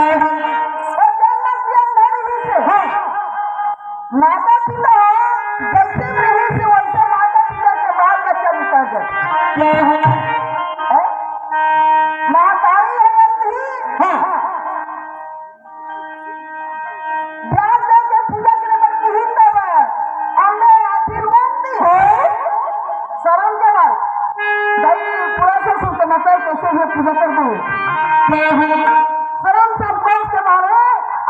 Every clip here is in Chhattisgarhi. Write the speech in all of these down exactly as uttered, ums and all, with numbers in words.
और जन्म से अंधा रहिसे। हाँ। माता पिता ह जइसे रहिसे, वइसे माता पिता के बाल बच्चा निकल जाथे। हैं? महतारी ह अंधी। हाँ। ब्याज दे के पूजा करे बर किहिन तब अम्बे आखिर मूंद दिस। शरम के मारे। भाई, पूरा से सुन के मतलब कैसे ये पूजा कर दो। शरम संकोच के मारे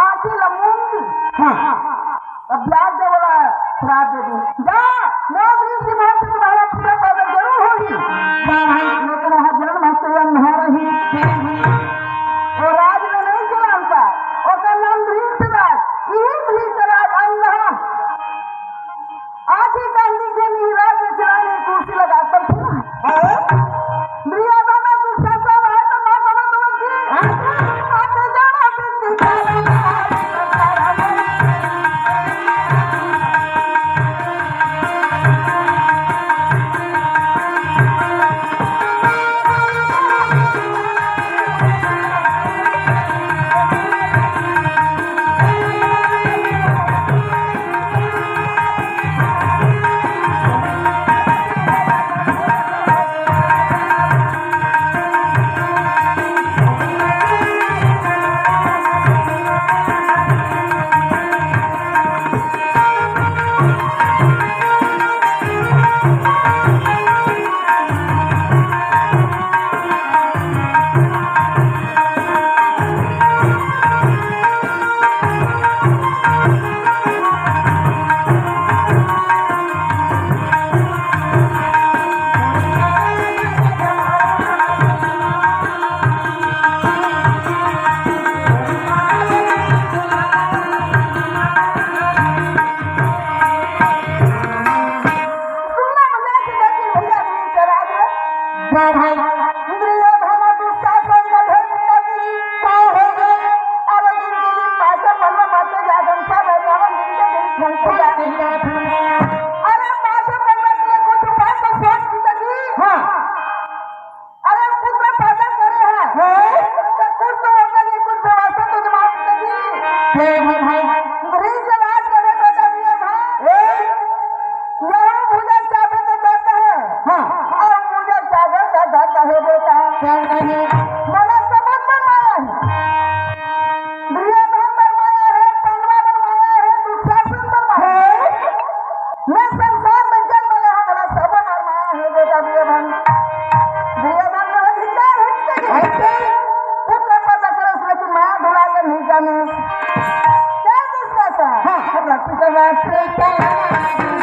आखिर ला मूंद दिस। हाँ। अब ब्याज दे वाला श्राप दे दी। जा, मोर दृष्टि मोर से तुम्हारा पूजा पाठ जरूर होही। लेकिन वहाँ जन्म से अंधा रही। वो राज में नहीं चलान पाए। ओकर नाम धृतराज। यही धृतराज अंधा। आँखी कान दिखे नहीं, राज में चलाने कुर्सी लगा कर फिरा। दुर्योधन दुशासन है तो ना समझ समझ की। आते जाना बिंदी का। अरे, पाछे पड़ने के लिए कुछ उपाय तो सोच, पिताजी। हाँ। अरे, पुत्र पैदा करे हैं। हाँ। तो कुछ तो होगा, ये कुछ व्यवस्था तो जमा, पिताजी। हे भाई, भाई। गरीब के राज करे बेटा दिए भाई। ए? यहू भुजा चाबे तो देता है। हाँ। और भुजा चाबे तो देता है बेटा। क्या नहीं? मोला समझ में आया है। दुर्योधन बर माया हे, पांडवा बर माया हे, दुशासन बर माया हे। मैं संसार में जन्म ले हंव, मोला सबो बर माया हे बेटा दुर्योधन। दुर्योधन का अधिकार हे कि नहीं? पुत्र पैदा करे, उसमें की माया दुलार ले नहीं जाने। क्या दुशासन? हाँ, अपना पिता बाप से क्या